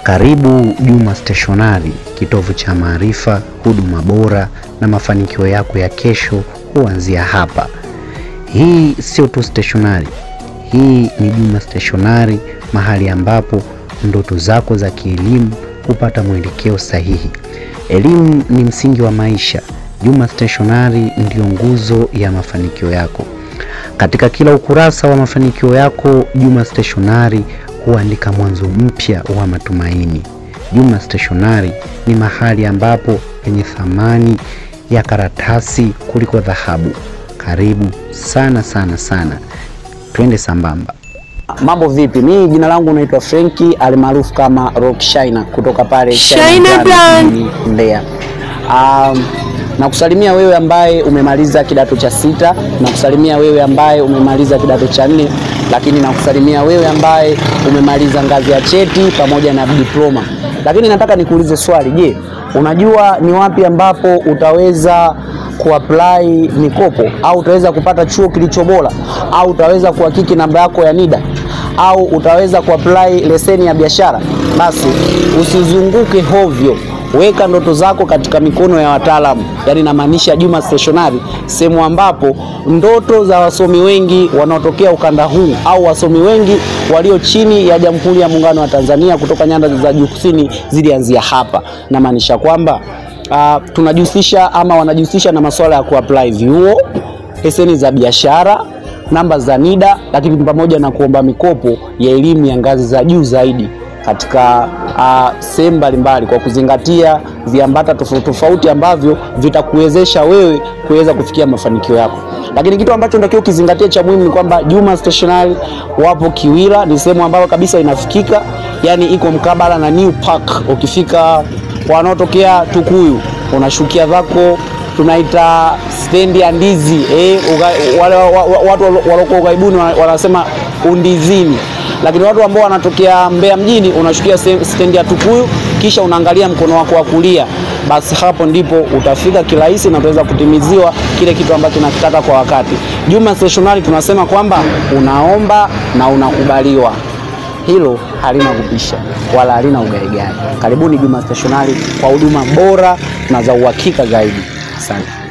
Karibu Juma Stationery, kitovu cha maarifa, huduma bora na mafanikio yako ya kesho huanzia hapa. Hii sio tu stationery, hii ni Juma Stationery, mahali ambapo ndoto zako za kielimu hupata mwelekeo sahihi. Elimu ni msingi wa maisha. Juma Stationery ndio nguzo ya mafanikio yako. Katika kila ukurasa wa mafanikio yako, Juma Stationery huandika mwanzo mpya wa matumaini. Juma Stationery ni mahali ambapo penye thamani ya karatasi kuliko dhahabu. Karibu sana sana sana, twende sambamba. Mambo vipi? Mimi jina langu naitwa Frenki almaarufu kama Rock Shiner kutoka pale Shiner Brand Mbeya. Na kusalimia wewe ambaye umemaliza kidato cha 6, na kusalimia wewe ambaye umemaliza kidato cha 4, lakini na kusalimia wewe ambaye umemaliza ngazi ya cheti pamoja na diploma. Lakini nataka nikuulize swali, je, unajua ni wapi ambapo utaweza kuapply mikopo au utaweza kupata chuo kilicho bora au utaweza kuhakiki namba yako ya NIDA au utaweza kuapply leseni ya biashara? Basi usizunguke hovyo, weka ndoto zako katika mikono ya wataalamu. Yaani namaanisha Juma Stationery, sehemu ambapo ndoto za wasomi wengi wanaotokea ukanda huu au wasomi wengi walio chini ya Jamhuri ya Muungano wa Tanzania kutoka nyanda za juu kusini zilianzia hapa. Namaanisha kwamba tunajihusisha ama wanajihusisha na masuala ya kuapply vyuo, leseni za biashara, namba za NIDA, lakini pamoja na kuomba mikopo ya elimu ya ngazi za juu zaidi katika sehemu mbalimbali, kwa kuzingatia viambata tofauti tofauti ambavyo vitakuwezesha wewe kuweza kufikia mafanikio yako. Lakini kitu ambacho unatakiwa ukizingatia cha muhimu ni kwamba Juma Stationery wapo Kiwira, ni sehemu ambayo kabisa inafikika, yani iko mkabala na New Park. Ukifika wanaotokea Tukuyu unashukia zako, tunaita stendi ya ndizi, wale watu waloko ugaibuni wanasema undizini. Lakini watu ambao wanatokea Mbeya mjini unashukia stendi ya Tukuyu, kisha unaangalia mkono wako wa kulia, basi hapo ndipo utafika kirahisi na utaweza kutimiziwa kile kitu ambacho unakitaka kwa wakati. Juma Stationery tunasema kwamba unaomba na unakubaliwa. Hilo halina kupisha wala halina ugaigai. Karibuni Juma Stationery kwa huduma bora na za uhakika zaidi. Asante.